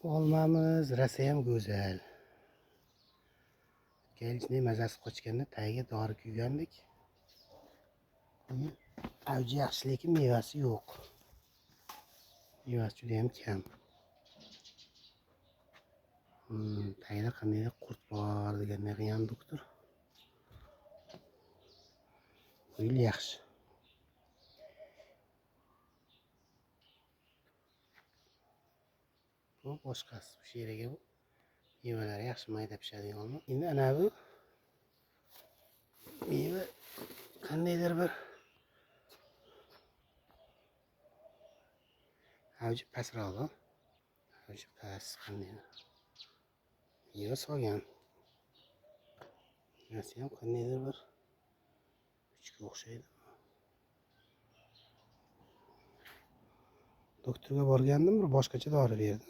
Olmamiz rosayam go'zal. O'tgan yil shunday mazasi qochganda tagiga dori kuygandik. Bu yil avji yaxshi, lekin mevasi yo'q. Mevasi juda ham kam. Tagida qandaydir qurt bor deganday qilgan doktor. Bu yil yaxshi. Bu boshqasi, bu sheraga bu mevalari yaxshi mayda pishadigan olma. Endi ana bu meva qandaydir bir avji pastroq, avji past qandaydir meva solgan. Mevasi ham qandaydir bir kuchga o'xshaydi. Doktorga borgandim, bir boshqacha dori berdi.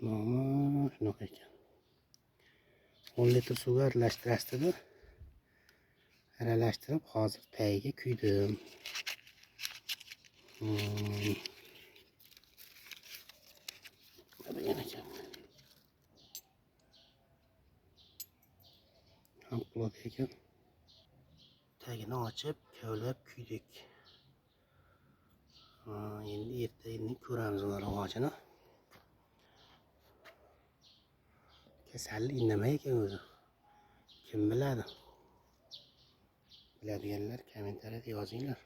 Nomi shunaqa ekan. 10 litr suvga aralashtirasiz dedi. Aralashtirib hozir tagiga kuydim. Nima degan ekan? Ampula ekan. Tagini ochib, kavlab kuydik. Endi erta indin ko'ramiz ular rivojini. Kasallik indamay ekan o'zi. Kim biladi? Biladiganlar kommentariyada yozinglar.